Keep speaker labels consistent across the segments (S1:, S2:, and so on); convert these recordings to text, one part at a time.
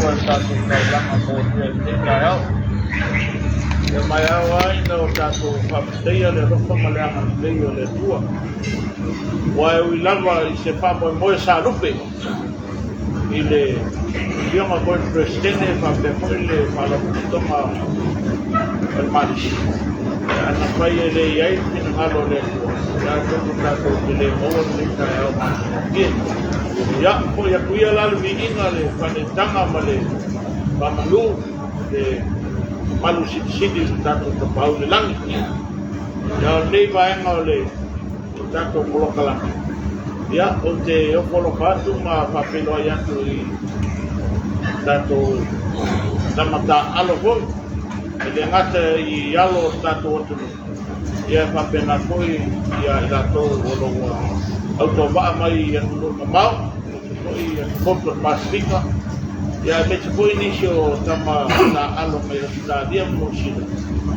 S1: Atua i le tatou taulaga molia i lenei taeao. Ia ma e ao lava ina o tatou faafetaia le alofa ma le agalelei o le Atua, aua e ui lava i se faamoemoe sa lupe i le Afioga foi i le Peresetene faapea foi le Faalapotopotoga o le Malisi, ana fai e le i ai le finagalo o le Atua, ia atonu tatou te le maua lenei taeao matagofie. Ia, foi atu ia la le viiga, le faaneetaga ma le faamanu i le mamalu silisili i le tatou Tapaau i le lagi. Ia, o lenei vaega o le tatou polokalame, ia, ou te ofo alofa atu ma faafeiloai atu i tatou tama taaalo foi, e le gata i alo o le tatou atunuu, ia e faapena foi ia i latou o lo o ua autovaa mai i atunuu mamao, aemaise foi atumotu o le Pasefika, ia aemaise foi nisi o tama taaalo mai Ausetalia ma Niu Sila,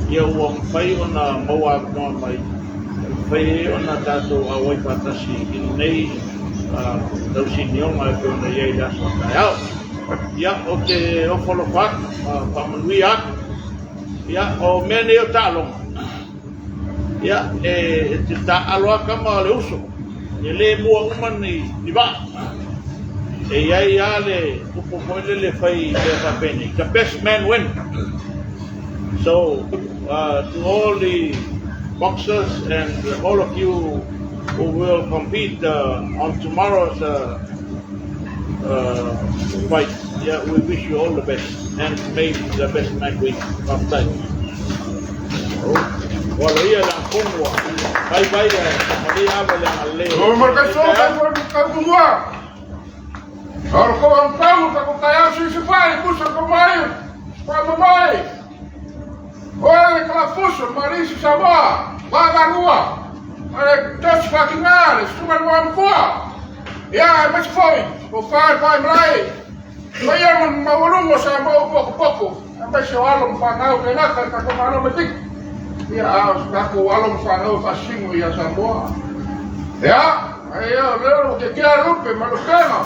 S1: ia ua mafai ona maua avanoa mai e mafai ai ona tatou auai faatasi i lenei tausinioga e pei ona i ai i le aso a taeao. Ia, ou te ofo alofa atu ma faamanuia atu. Ia, o mea nei o taaloga, ia, e te taaalo lava tama o le uso, e le mua uma ni vaa. E i ai lava le upu foi lele e fai i mea faapenei, the best man win. So, to all the boxers and all of you who will compete on tomorrow's fight, yeah, we wish you all the best and may the best man win. Faafetai. Ua aloaia le Afono ua vaivai ae tamalia ava i le agalelei o le
S2: O markaiso
S1: taeao.
S2: Kai kau kumua. Alo ko ang pau ka ko kaya si si pai pusa ko mai. Pa mamai. Oe ka pusa marisi Samoa. Vavarua. Ale touch fucking ale suma no ampua. Ya mas foi. O fai pai mlai. Mai ia maualuga o Samoa ua pokopoko, aemaise o alo ma fanau le laka i le tatou Malo mai fiki. Ia, a o se tatou alo ma fanau e faasisimu ia Samoa. Ia, ai ia, o lea ua kekea lupe ma lupega,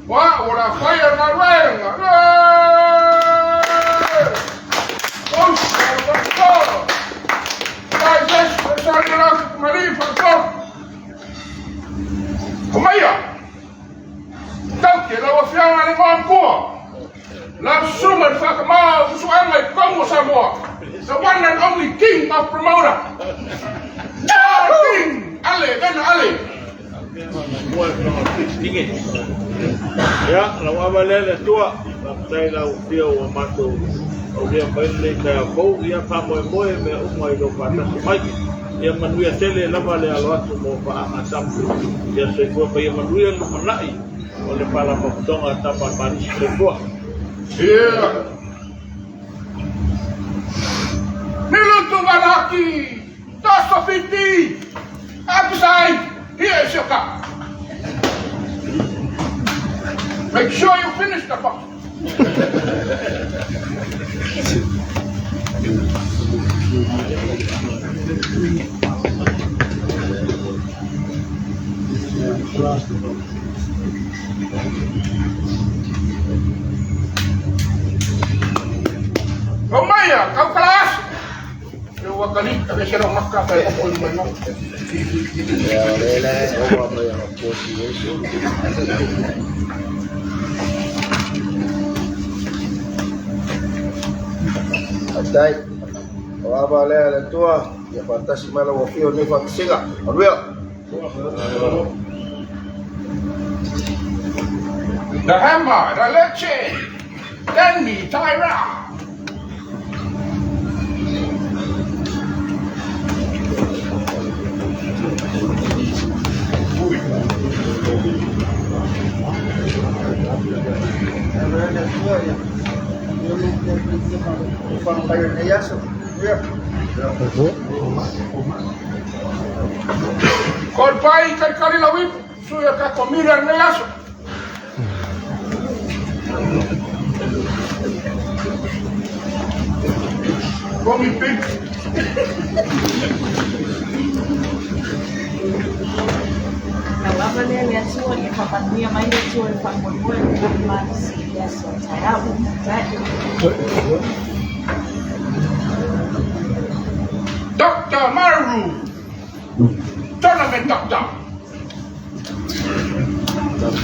S2: o a'u o le a faia le galuega. Le! Pusa le faletolo. Mai Jesu, e sali le lafi malii faletolo. Omaia! Taute lau Afioga i le Igoamatua, lau Susuga i le Faatamā o Fusuaga i totonu o Samoa, the one and only King of Promoter, our King, Ale Vena Ale.
S1: Ia, lau ava lea le Atua, faafetai i lau Afio ua matou aulia mai lenei taeao fou, ia faamoemoe mea uma i lou faatasi mai. Ia manuia tele lava le alo atu mo paaga tama. Ia soifua ma ia manuia le lumanai o le Faalapotopotoga a Tama a le Malisi. Soifua.
S2: Yeah. Milutu Valaki, Toso Fiti, Apisai, here is your cup. Make sure you finish the cup. Kau maia, kau kelas. Ua kali, tapi saya nak makan saya pun mana.
S3: Faafetai. O ava lea le Atua, ia faatasi mai lau Afio i lenei faatasiga. Manuia.
S2: The hammer, the leche, Danny Tyra. Kol pai kai kali lawi suya ka komira nei aso. Komi pig.
S4: Lau ava lea le Atua ia faamanuia mai le Atua i le faamoemoe o le tatou malosi i le aso a taeao.
S2: Dr. Maru, tournament doctor.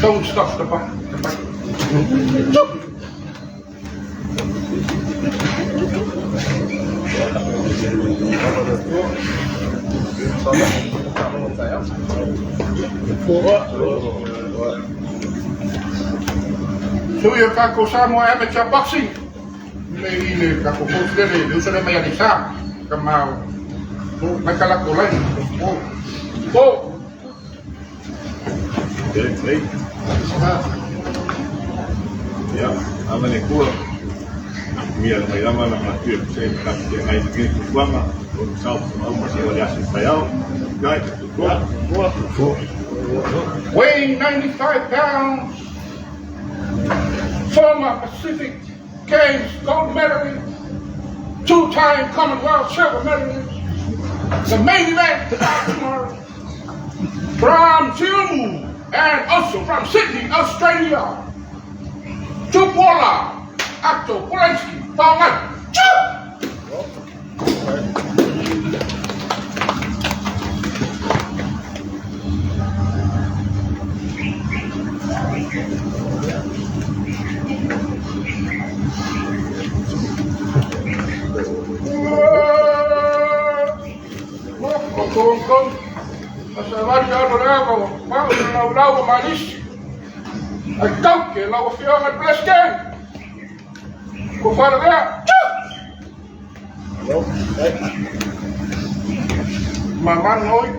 S2: Don't stop the fight. The fight. So ia tatou Samoa Amateur Boxing le i le tatou coach lele le uso lea mai Aleisa tama o Michael Akolai o o.
S5: Ia, ava le Atua, mia le mai lava la manatu e tusa ai ma tatou feagai ma lenei fuafuaga, o le sao ma ma se o le aso taeao. Gai, soifua.
S2: Weighing 95 pounds, former Pacific Games gold medalist, two-time Commonwealth silver medalist, the main event tomorrow, from Siumu and also from Sydney, Australia, Tupuola, Ato Polanski, Tonga. Choo! Kong Asavali alo le ava mao le laulau o malisi. Ai tauke lau afioga le Presidente. Ko wharawea. Mamana oi.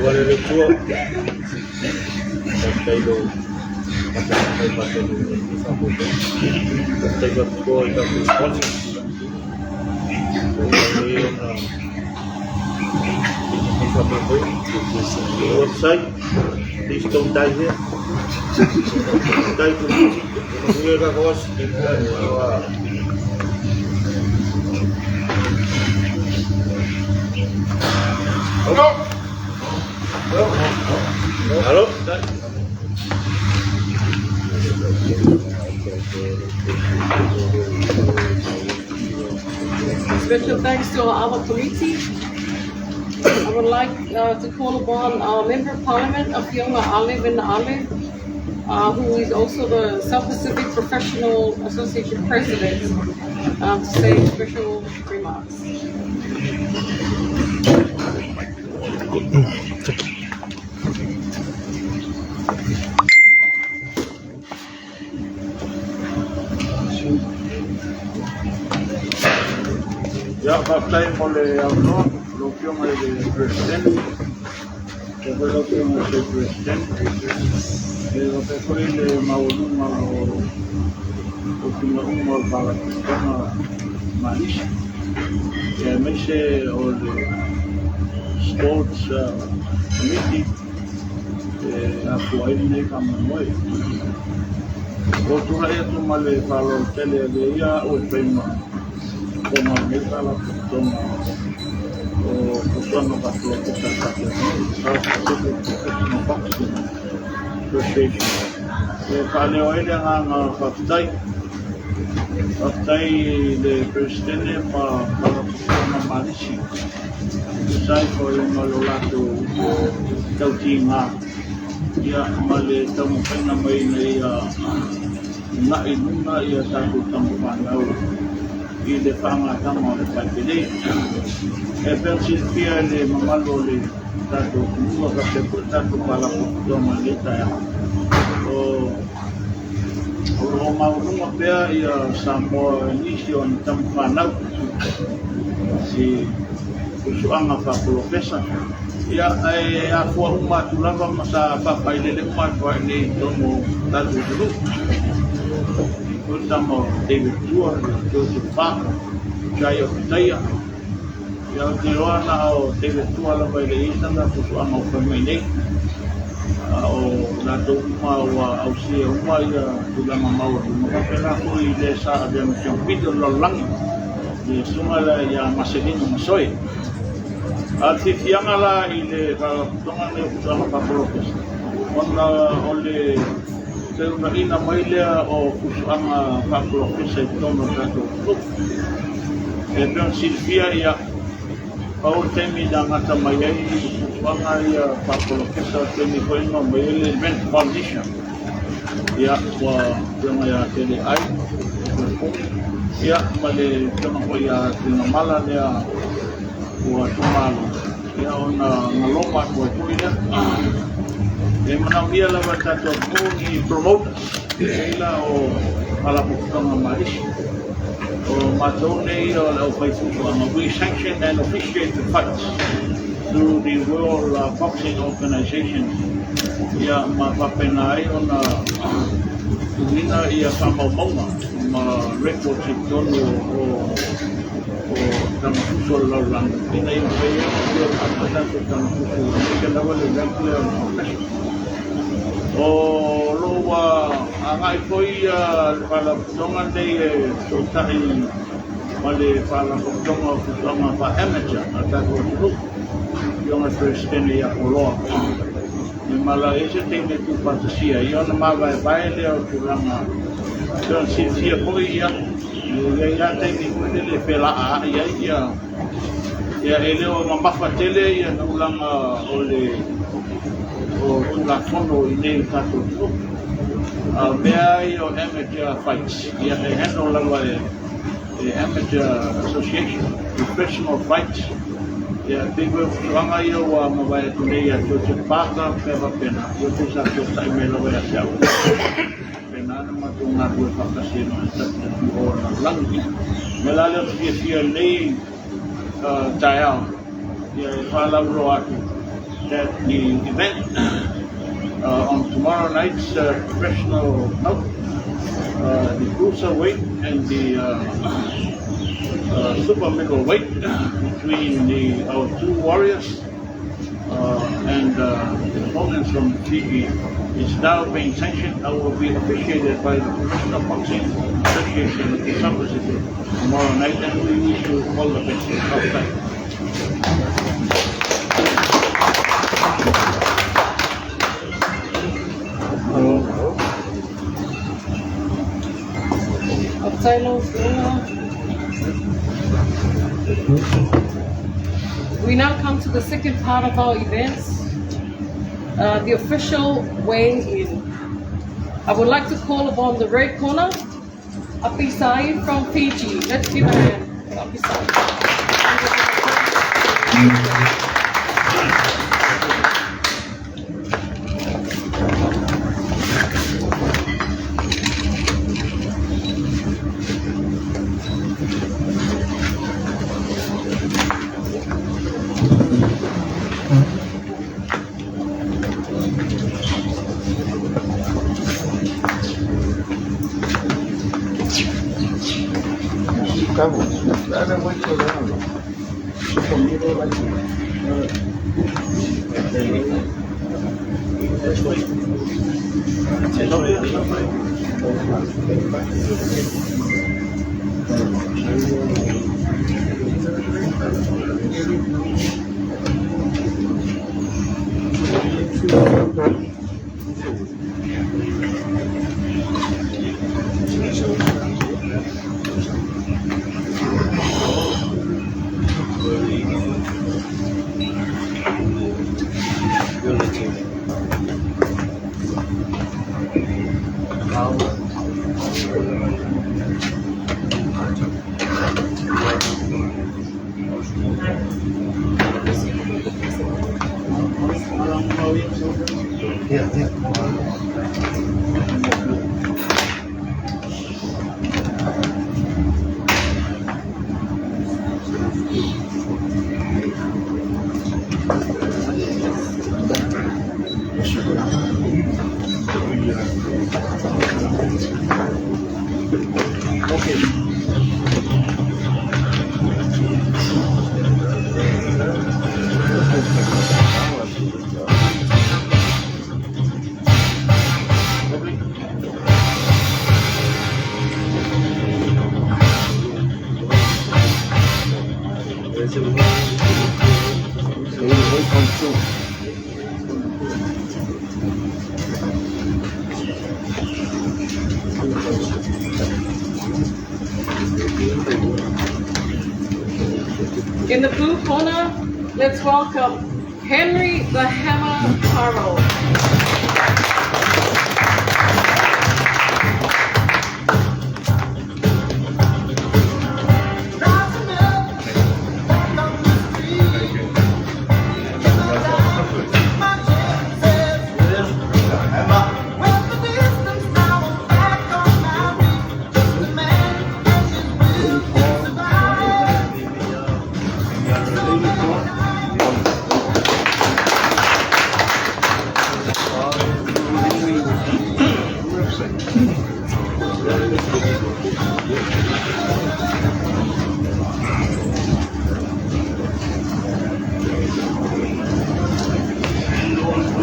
S1: Ua le Atua, faafetai lou faafogafoga faatonu i lenei faamoemoe. Faafetai faapitoa i tatou sponsors ua uma nei ona lenei faamoemoe. The website, please don't die here. Die for music. Manuia tatou aso.
S2: No.
S1: Alo.
S6: Special thanks to our committee. I would like to call upon our Member of Parliament, Afioga Ale Vena Ale, who is also the South Pacific Professional Association President, to say special remarks.
S1: Ia, faafetai mo le avanoa lau Afioga i le President, faapea foi lau Afioga i le President, e faapea foi le maualuga o tofiga uma o le Faalapotopotoga Malisi, aemaise o le Sports Committee e afua ai lenei faamoemoe. Ua tulai atu ma le faaaloalo tele avea ia au e fai ma fofoga o lenei Faalapotopotoga o Puasoga Faapolopesa a le tatou atunuu, South Pacific Professional Boxing Association. E faaleo ai le agaga faafetai. Faafetai i le Peresetene ma Faalapotopotoga Malisi e tusa ai foi ma lo latou tautiga ia ma le taumafaiga mai ina ia uunai i luga ia tatou tamafanau i le faagataga o le paipele. E pei ona silafia e le mamalu o le tatou atunuu faapea foi le tatou Faalapotopotoga i lenei taeao, o lo o maualuga pea ia Samoa i nisi o ana tamafanau i suesuega faapolofesa, ia ae afua uma atu lava ma sa faapailele uma atu lava i inei i totonu o tatou atunuu. O le tama o David Tua, Joseph Parker, Jai Opetaia. Ia, ou te iloa na o David Tua lava e le i ai sana suesuega o fai mai nei. A o latou uma ua ausia uma ia tulaga maualuga faapena foi i le sa avea ma siompili o le lalolagi, le susuga lea ia Maselino Masoe. A o le fiafiaga la i le Faalapotopotoga lenei o Futuaga Faapolokesa, ona o le feunaina mai lea o fusuaga faapolokesa i totonu o le tatou atunuu. E pei ona silafia, ia, pau le taimi na gata mai ai fusuaga ia faapolokesa, o le taimi foi na omai ai le Event Polynesia. Ia, ua afioga ia Tele Ai, ia, ma le afioga foi ia Tuigamala lea ua tuumalo, ia, ona galoma atu ai foi lea. E manaomia lava e le tatou atunuu ni promoters, e la o Faalapotopotoga Malisi. O matou nei o le aufai fusuaga, we sanction and officiate the fights through the World Boxing Organization, ia, ma faapena ai ona tuuina ia faamaumauga ma records i totonu o tagafusu o le lalolagi ina ia mafai ai ona build up a tatou tagafusu aemaise lava le rank lea o le professional. O lo ua agai foi le Faalapotopotoga lenei e fesootai ma le Faalapotopotoga o Futuaga Faa-Amateur a le tatou atunuu, Afioga i le Peresetene ia Poloa. E mala i se taimi e tuufaatasia ai ona mavaevae lea o tulaga pei ona silafia foi, ia, e i ai lava taimi foi lele e felaai ai ia, ia, e le o mamafa tele ia tulaga o le o Tulafono i nei o tatou atunuu. A o mea ia o amateur fights, ia, e handle lava e amateur association. Professional fights, ia, pei foi o fusuaga ia ua mavae atu nei ia Joseph Parker, mea faapena, ia, pei sa fesootai mai lava ia te au. Pena na matou galulue faatasi ai ma le WBO o le lalolagi. Me la lea o te fiafia nei taeao, ia, e faalauiloa atu that the event on tomorrow night's professional bout, the cruiserweight and the super middleweight between our two warriors and the opponents from Fiji is now being sanctioned and will be officiated by the Professional Boxing Association of the South Pacific tomorrow night, and we wish you all the best. Outside.
S6: Hello. Faafetai lau Afioga. We now come to the second part of our events, the official weigh-in. I would like to call upon the red corner, Apisai from Fiji. Let's give a hand for Apisai.
S3: Kamu, ada mucho de algo. Conmigo va
S6: In the blue corner, let's welcome Henry the Hammer Taro.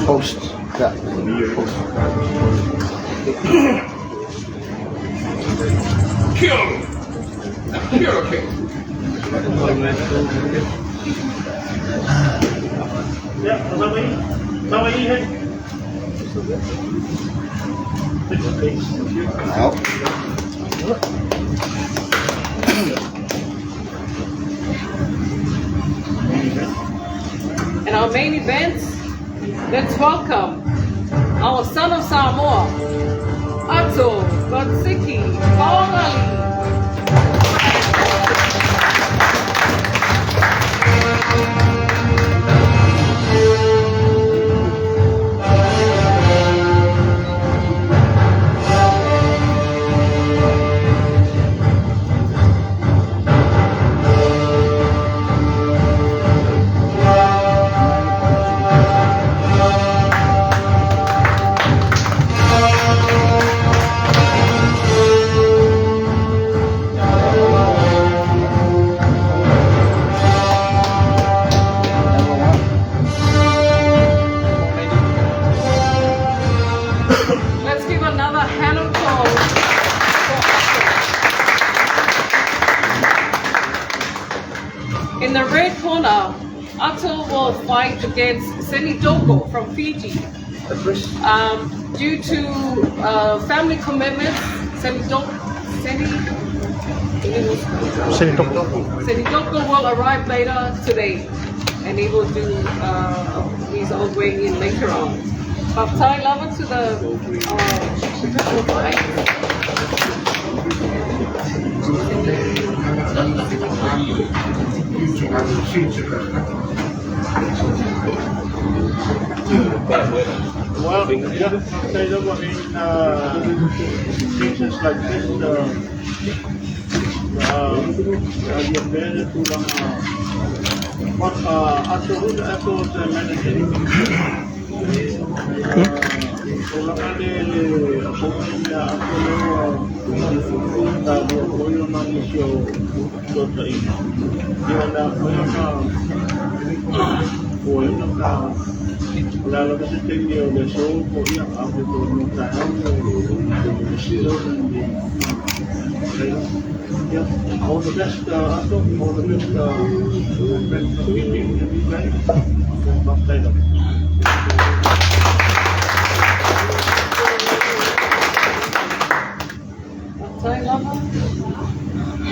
S3: Post. Yeah.
S2: Kill! Kill King!
S1: Ia, o sau ai he.
S3: Out.
S6: In our main event, let's welcome our son of Samoa, Ato Godsiki Faoagali. Let's give another hand of applause for Ato. In the red corner, Ato will fight against Senidoko from Fiji. Due to family commitments, Senidoko will arrive later today, and he will do his own weigh in later on. Baptai lava to the official fight.
S1: Well, yeah, say that one in cases like this, the tulaga but ato ato the manager. Tulaga le le appointment ya ato le ta o na nisio to ta ina. Ia na o na o na ka la la se te o le so po ia a te to no ta o so yeah, all the best, Ato, all the best, friend from Fiji, and you guys.
S6: Baptai lava.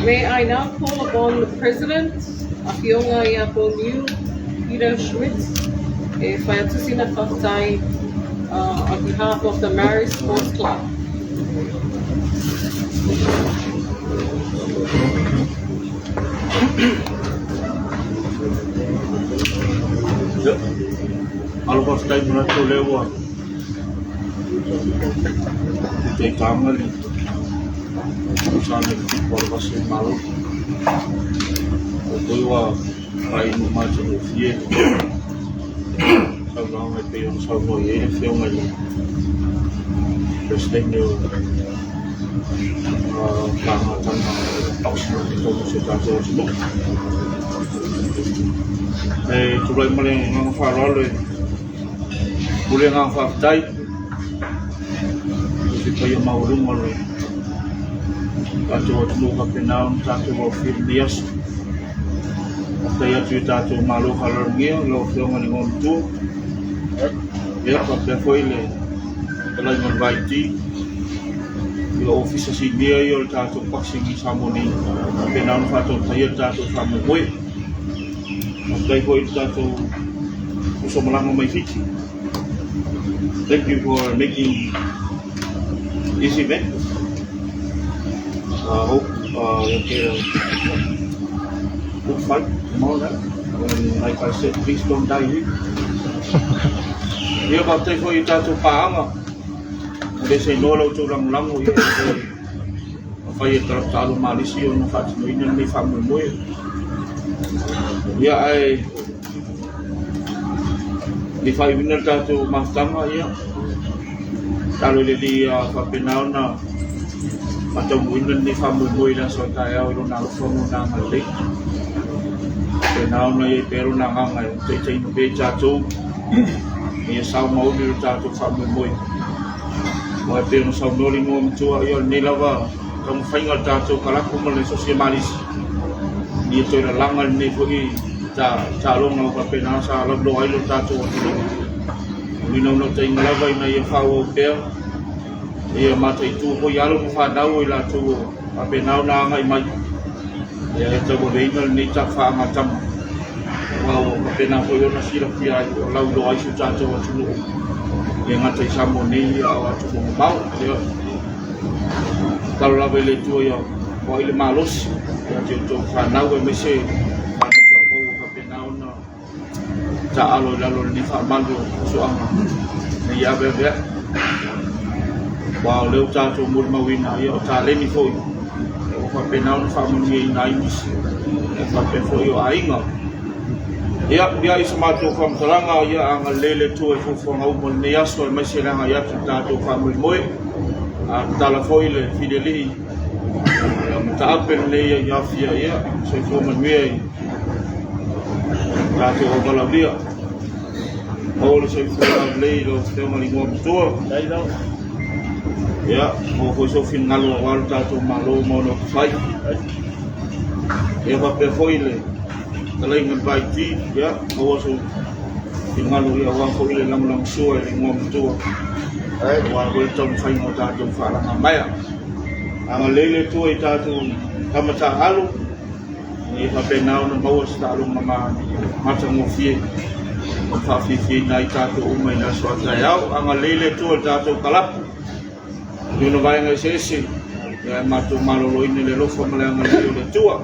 S6: May I now call upon the President, Afioga ia Niu, Peter Schmidt, e whaiatusina whaftai on behalf of the Maori Sports Club.
S1: Ia, alo faafetai manatu o lea ua taitaga le tausaga i le fitu o le vasi o le Malo. O foi ua faaiu matagofie saunoaga e pei ona saunoa i ai le afioga i le Peresetene o Matagaluega o totonu o si o tatou atunuu. E tulai ma le agaga faaaloalo e momoli le agaga faafetai i se paia maualuga o le tatou atunuu faapena ona tatou aofia i lenei aso. Faafetai atu i tatou malo faaaloalogia lau Afioga i le Igoamatua. Ia faapea foi le fetalaiga o le Vaiti, ia Ofisa Sinia ia o le tatou boxing i Samoa nei faapena ona faatautaia le tatou faamoemoe. Faafetai foi i le tatou uso malaga mai Fiti. Thank you for making this event. I hope you'll get a good fight tomorrow night. And like I said, please don't die here. Ia, faafetai foi i tatou paaga. O le se iloa la outou lagolago ia e mafai e taalo malisi ona faatinoina lenei faamoemoe. Ia ae le faaiuina le tatou mafutaga ia talo i le Alii ia faapena ona faataunuuina lenei faamoemoe i le aso a taeao i lona alofa ma lona agalelei. Faapena ona i ai pea lona agaga e taitaiina pea i tatou ina ia sao ma uli lo tatou faamoemoe. Aua e pei ona saunoa le igoa matua, ia o lenei lava taumafaiga o le tatou kalapu ma le sosia malisi, ina ia toe lalaga lenei foi taaloga ua faapena sa lauloa ai lo tatou atunuu. O le naunautaiga lava ina ia faaauau pea, ia mataitu foi alo ma fanau o i latou o faapena ona agai mai, ia e tauaveina lenei faagatama. Aua ua faapena foi ona silafia ai, o lauiloa ai si o tatou atunuu, e le gata i Samoa nei, a o atunuu mamao. Ia, tatalo lava i le Atua ia foai le malosi ia te outou fanau aemaise fanau talavou ua faapena ona taaalo i lalo o lenei faamalu o soaga ina ia aveaveai. Aua o lea ua tatou molimauina, ia o taleni foi ua faapena ona faamanuiaina ai nisi, ia faapea foi o aiga. Ia, ia i se matou faamatalaga, ia agalelei le Atua i fuafuaga uma o lenei aso, aemaise le agai atu i le tatou faamoemoe. A tatala foi le filialii ia mataape lenei i Afia, ia soifua manuia i tatou auvalaulia. Maua le soifua laulelei i lau Afioga i le Igoa Matua. Ia, maua foi sou finagalo aua lo tatou Malo ma ona upufai. Ia faapea foi le talaiga i le Vaiti, ia, maua sou finagalo ia aua foi le lagolagosua i le Igoa Matua. Aua foi le taumafaiga o tatou faalagamaea. Agalelei le Atua i tatou tama taaalo, ina ia faapena ona maua se taaloga matagofie e faafiafiaina ai tatou uma i le aso a taeao. Agalelei le Atua i le tatou kalapu i ona vaega eseese, ia e matou maloloina i le alofa ma le agalelei o le Atua.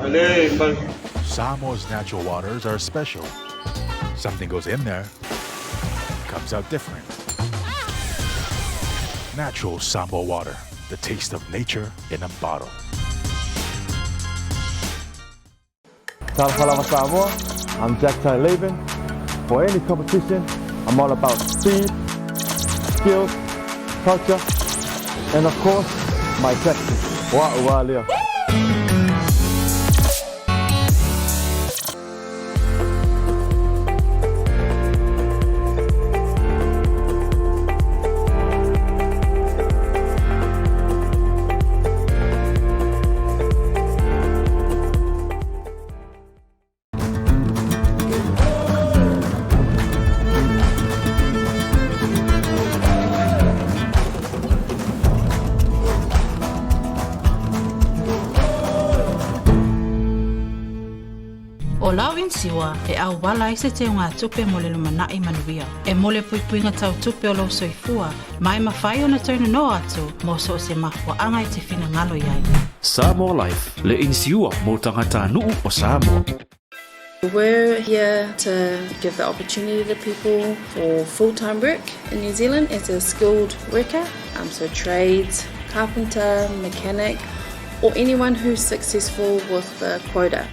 S1: Ale, mai.
S7: Samoa's natural waters are special. Something goes in there, comes out different. Natural Samoa water, the taste of nature in a bottle.
S8: Talofa lava Samoa, I'm Jack Tai Laban. For any competition, I'm all about speed, skills, culture, and of course, my tactics. Wa ua lea.
S9: O lau inisiua e auala ai se teugatupe mo le lumanai manuia. E mo le puipuiga tau tupe o lou soifua, ma e mafai ona toe nonoa atu mo so o se mafuaaga e te finagalo i ai.
S10: Samoa Life, le inisiua mo tagatanuu o Samoa.
S11: We're here to give the opportunity to people for full-time work in New Zealand as a skilled worker, so trades, carpenter, mechanic, or anyone who's successful with the quota.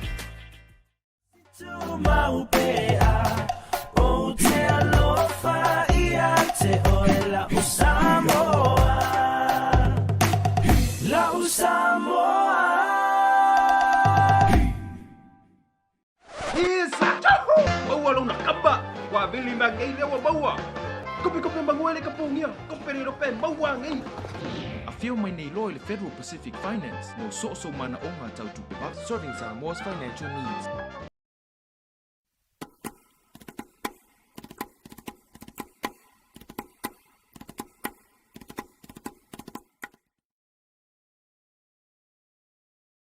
S12: Maua lona kapa, ua vili mai nei lea ua maua. Kope kope mangoe le kapogia, kope le rope maua nei.
S13: Afio mai nei loa i le Federal Pacific Finance mo so o sou manaoga tau tupe vave, serving Samoa's financial needs.